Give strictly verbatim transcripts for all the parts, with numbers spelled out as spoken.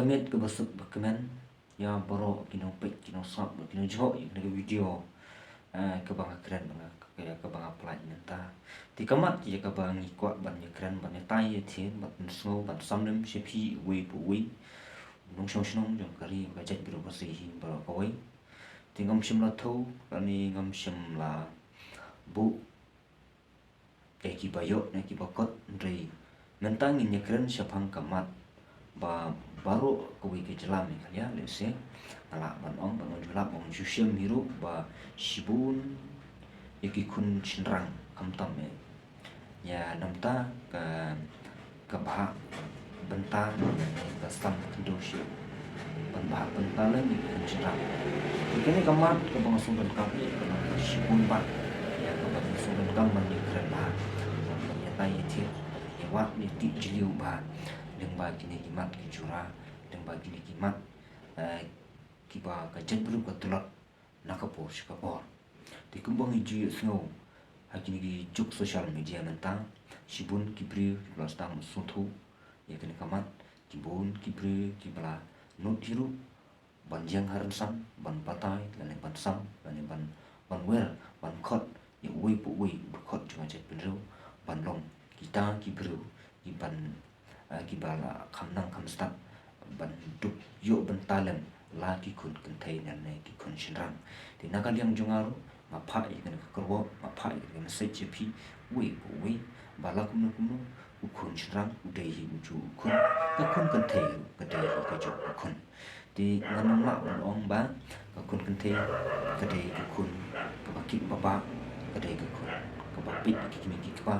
Miet kaba suk ba kmen ïa baroh ki nongpeit, ki nongsap, ki nongjngoh ïa kane ka video, eh, kaba nga kren, ba nga, ïa kaba nga pynlait mynta. Te ka mat ïa kaba ngi kwah ban ïa kren, ban ïa tai ïa thied, ban pynsngew, ban sam lem sha phi uwei pa uwei u nongshong shnong jong ka ri ka jaitbynriew Khasi hi baroh kawei. Te ngam shym la thew lane ngam shym la buh ïa kiba ïoh ne kiba kot, hynrei mynta ngin ïa kren shaphang ka mat ba baroh kawei ka jylla Meghalaya. Lehse nga lah ban ong, ban ong ju lah, ban ong ju shem hi ruh ba shibun ïa ki khun shynrang, khamtam eh ïa namta ka, ka bhah bynta, ka sam khyndew shi, ban bhah bynta lem ïa ki khun shynrang. Te kane ka mat kaba nga sngewdonkam ïa ka long ka shibun bha ïa kaba nga sngewdonkam ban ïa kren bha, ban ïa tai ïa thied, ban ïa wad ïa tih jylliew bha lyngba kine ki mat ki jura, lyngba kine ki mat, eh, kiba ka jaitbynriew ka tlot na ka por sha ka por. Te kumba ngi ju ïohsngew ha kine ki juk social media mynta, shibun ki briew kiba la sdang ban sngewthuh ïa kane ka mat, shibun ki briew kiba la nud hi ruh ban ïeng ha rynsan, ban batai lane ban sam lane ban, ban wer, ban khot ïa uwei pa uwei u dkhot jong ka jaitbynriew, ban long kita ki briew kiban, eh, kiba la kham nang kham stad ban dup ïoh bynta lem la ki khun kynthei ne, ne ki khun shynrang. Te na ka liang jong nga ruh nga phah ïa kane ka kyrwoh, nga phah ïa kane ka message sha phi uwei pa uwei ba la kumno kumno u khun shynrang u dei hi uju u khun, ka khun kynthei ruh ka dei hi kajuh ka khun. Te ngan ym lah ban ong ba ka khun kynthei ka dei ka khun kaba kit ba bah, ka dei ka khun kaba peit ïa ki kmie ki kpa,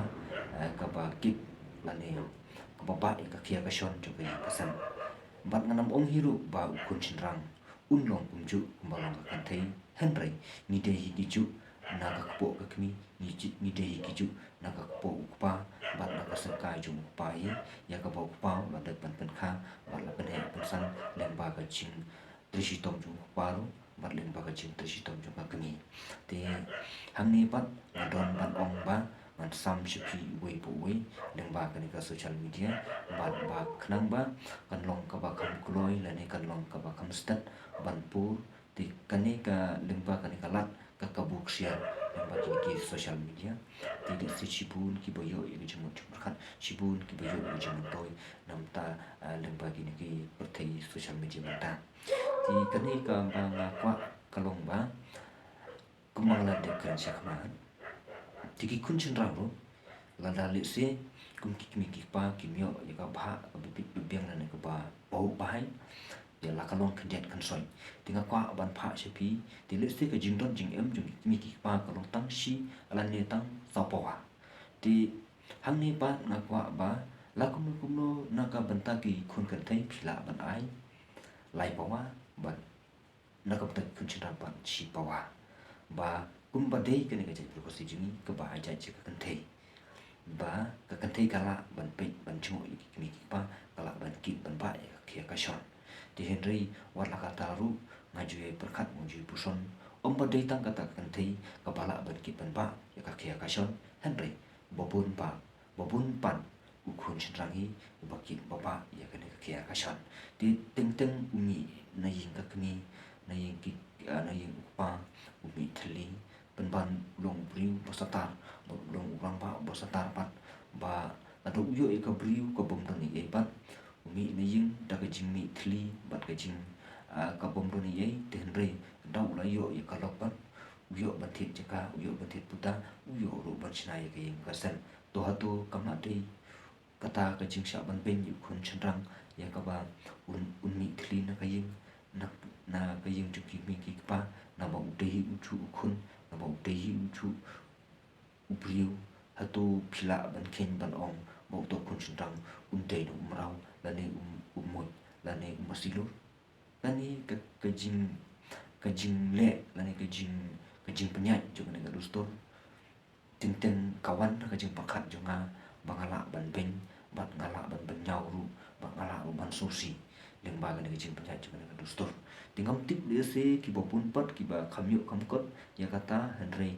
eh, kaba kit lane kaba bah ïa ka khia ka shon jong ka ïing ka sem. Bad ngan ym ong hi ruh ba u khun shynrang un long kumjuh kumba long ka kynthei, hynrei ngi dei hi kijuh na ka kpoh ka kmie, ngi ji-, ngi dei hi kijuh na ka kpoh u kpa bad na ka syngkai jong u kpa hi, ïa kaba u kpa u la dep ban pynkha bad la pynheh pynsan lyngba ka jingtrei shitom jong u kpa ruh bad lyngba ka jingtrei shitom jong ka kmie. Te hangne pat nga don ban ong ba ngan sam sha phi uwei pa uwei lyngba kane ka social media, bad ba khnang ba kan long kaba kham kloi lane kan long kaba kham stet ban pur. Te kane ka lyngba kane ka lad ka kabu ksiar lyngba kine ki social media. Te lehse shibun kiba ïoh ïa ka jingmut jingpyrkhat, shibun kiba ïoh ïa ka jingmyntoi namar, ah, lyngba kine ki pyrthei social media mynta. Te kane kaba nga kwah ka long ba kumba nga la dep kren shakhmat, te ki khun shynrang ruh lada lehse kum ki kmie ki kpa kim ïoh ïa ka bhah kaba bit ba biang lane kaba bau bha, ïa la ka long khyndiat khynsoit. Te nga kwah ban phah sha phi, te lehse ka jingdon jingem jong ki kmie ki kpa ka long tang shi lane tang saw pawa. Te hangne pat nga kwah ba la kumno kumno na ka bynta ki khun kynthei phi lah ban ai lai pawa, bad na ka bynta ki khun shynrang pat shi pawa. Ba kumba dei kane ka jaitbynriew Khasi jong ngi kaba ai jait sha ka kynthei, ba ka kynthei ka lah ban peit ban jngoh ïa ki kmie ki kpa, ka lah ban kit ban bah ïa ka khia ka shon. Te hynrei wat la katta ruh nga ju ïai pyrkhat, nga ju ïai puson, ym ba dei tang kata ka kynthei kaba lah ban kit ban bah ïa ka khia ka shon, hynrei ba bun pat, ba bun pat u khun shynrang hi uba kit ba bah ïa kane ka khia ka shon. Te teng teng u mih na ïing ka kmie, na ïing ki, ah, na ïing u kpa, u mih thylli, pynban u long u briew ba satar, bad u long u rangbah ba satar pat, ba lada u ïoh ïa ka briew ka bym don ei ei pat, u mih na ïing da ka jingmih thylli bad ka jing, ah, ka bym don ei ei, te hynrei lada u la ïoh ïa ka lok pat, u ïoh ban thied jaka, u ïoh ban thied puta, u ïoh ruh ban shna ïa ka ïing ka sem. To hato kam lah dei kata ka jingshah ban beiñ ïa u khun shynrang ïa kaba un, un mih thylli na ka ïing, na, na ka ïing jong ki kmie ki kpa, naba u dei hi ujuh u khun, naba u dei hi ujuh u briew? Hato phi lah ban kheiñ ban ong ba uto u khun shynrang un dei na u mraw lane u, u muid lane u masilur? Kane ka, ka jing, ka jingleh lane ka jing, ka jingpynïaid jong kane ka dustur, teng teng ka wan na ka jingpyrkhat jong nga ba nga lah ban beiñ bad nga lah ban bynñiaw ruh bad nga lah ruh ban sngewsih lyngba kane ka jingpynïaid jong kane ka dustur. Te ngam tip, lehse kiba bun pat kiba kham ïoh kham kot ïa kata, hynrei,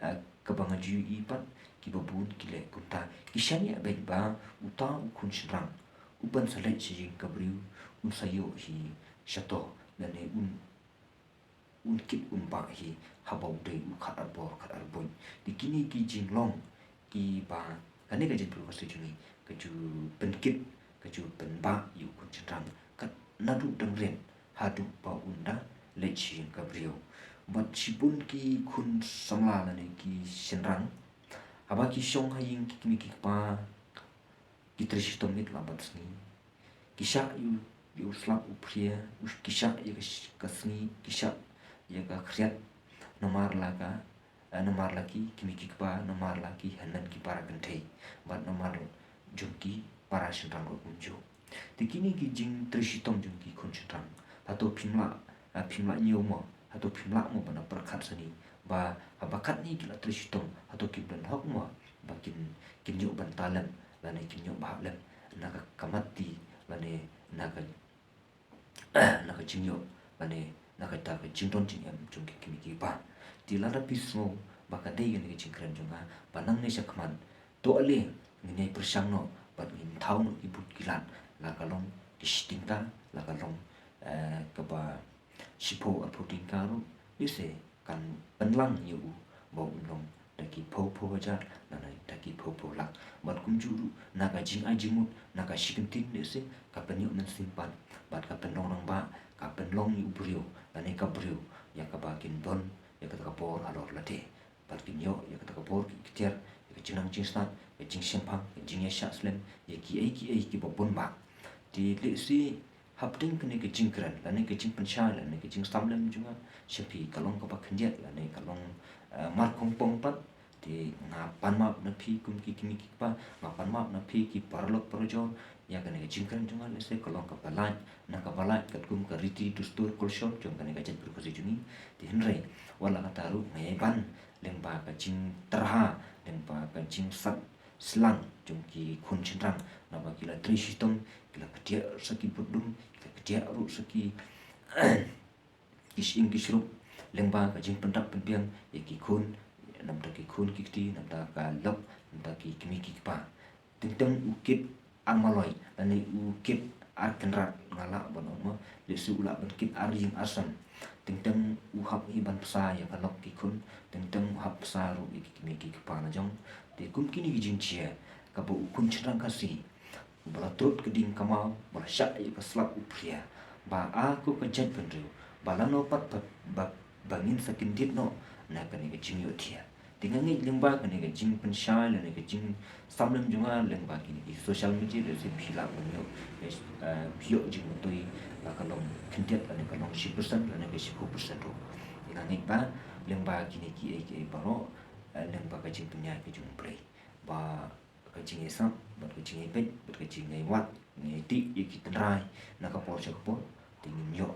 ah, kaba nga ju ïohi pat, kiba bun ki leh kumta. Ki shaniah beit ba uta u khun shynrang u ban sa leit sha ïing ka briew, un sa ïoh hi shato, lane un, un kit un bah hi haba u dei u khat ar bor khat ar buit. Te kine ki jinglong kiba kane ka jingpyrkhat jong ngi ka ju pynkit, ka ju pynbah ïa u khun shynrang kat naduh dang rit haduh ba un da leit sha ïing ka briew. Bad shibun ki khun samla lane ki shynrang, haba ki shong ha ïing ki kmie ki kpa, ki trei shitom miet la bad sngi. Ki shah ïa u, ïa u slap u phria, u sh-, ki shah ïa ka sh-, ka sngi, ki shah ïa ka khriat, namar la ka, eh, namar la ki kmie ki kpa, namar la ki hynmen ki para kynthei, bad namar jong ki para shynrang ruh kumjuh. Te kine ki jingtrei shitom jong ki khun shynrang, hato phim lah, eh, phim lah ñiew mo, hato phim lah mo ban da pyrkhat sani ba haba katne ki la trei shitom, hato kim don hok mo ba kin, kin ïoh bynta lem lane kin ïoh bha lem na ka kamti lane na ka, na ka jingïoh lane na kata ka jingdon jingem jong ki kmie ki kpa. Te lada phi sngew ba ka dei kane ka jingkren jong nga ba nangne shakhmat to ale ngin ïai pyrshang noh bad ngin thaw noh ki bud ki lad, la ka long ki shi tyngka, la ka long, eh, kaba shiphew arphew tyngka ruh, lehse kan pynlang ïa u ba un long da ki phew phew hajar lane da ki phew phew lak. Bad kumjuh ruh na ka jingai jingmut, na ka shi kyntien lehse ka pynïoh mynsiem pat, bad ka pynlong rangbah, ka pynlong ïa u briew lane ka briew ïa kaba kin don ïa kata ka bor halor lade. Bad kin ïoh ïa kata ka bor ki ktien, ïa ka jingnang jingstad, ïa ka jingshemphang, ïa ka jingïaishah slem, ïa kiei kiei kiba bun bah. Te lehse hapdeng kane ka jingkren lane ka jingpynshai lane ka jingsam lem jong nga sha phi, ka long kaba khyndiat lane ka long, eh, markhongpong pat. Te nga pan map na phi kum ki kmie ki kpa, nga pan map na phi ki paralok parajor ïa kane ka jingkren jong nga, lehse ka long kaba lait na kaba lait katkum ka riti dustur culture jong kane ka jaitbynriew Khasi jong ngi. Te hynrei wat la katta ruh nga ïai ban lyngba ka jingtyrha, lyngba ka jingsat slang jong ki khun shynrang, naba ki la trei shitom, ki la kdiah sa ki bud dum, ki la kdiah ruh sa ki, ki shyieng ki shrup, lyngba ka jingpyndap pynbiang ïa ki khun, namta ki khun ki kti, namta ka lok, namta ki kmie ki kpa. Teng teng u kit ar maloi lane u kit ar kynrad, nga lah ban ong mo, lehse u lah ban kit ar ïing ar sem. Teng teng u hap hi ban bsa ïa ka lok ki khun, teng teng u hap bsa ruh ïa ki kmie ki kpa la jong. Te kum kine ki jingjia kaba u khun shynrang Khasi ba la trud ka dieng ka maw, ba la shah ïa ka slap u phria, ba a ko ka jaitbynriew ba lano pat ba, ba, ba ngin sa kyndit noh na kane ka jingïohthiah. Te nga ngeit lyngba kane ka jingpynshai lane ka jingsam lem jong nga lyngba kine ki social media, lehse phi lah ban ïoh, eh, phi ïoh jingmyntoi ba ka long khyndiat lane ka long shi percent lane ka shiphew percent ruh. Te nga ngeit ba lyngba kine kiei kiei baroh, eh, lyngba ka jingpynïaid ka jong U Blei, ba ka jingïasam bad ka jingïabit bad ka jingïawad, ngin ïatih ïa ki tynrai na ka por sha ka por. Te ngin ïoh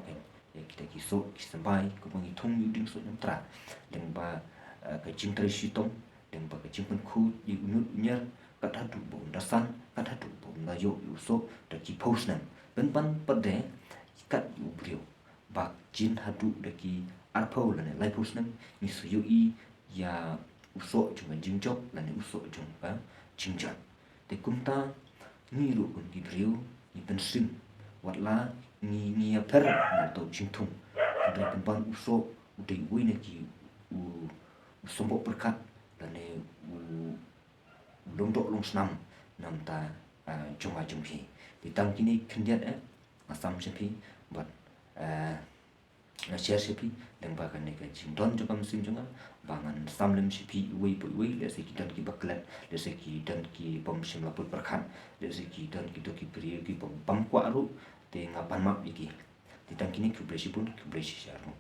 ïa kita ki soh ki symbai kaba ngi thung ïa u dieng soh ñiamtra, lyngba, eh, ka jingtrei shitom, lyngba ka jingpynkhuid ïa u ñiut u ñiar, kat haduh ba un da san, kat haduh ba un da ïoh ïa u soh da ki phew snem. Pynban pat de kat ïa u briew ba jin haduh da ki arphew lane laiphew snem ngi sa ïohi ïa u soh jong ka jingjop lane u soh jong ka jingjot. Te kumta ngi ruh kum ki briew ngi pynsim, wat la ngi, ngi ïapher na uto u jingthung, hynrei pynban u soh u dei uwei na ki u, u symboh pyrkhat lane u, u long doh long snam na bynta, ah, jong nga jong phi. Te tang kine khyndiat eh nga sam sha phi bad, eh, nga share sha phi lyngba kane ka jingdon jong ka mynsiem jong nga, ba ngan sam lem sha phi iwei pa iwei, lehse ki don kiba klet, lehse ki don ki bym shym la put pyrkhat, lehse ki don kito ki briew ki bym, bym kwah ruh, te nga pan map ïa ki. Te tang kine, khublei shibun, khublei shisha ruh.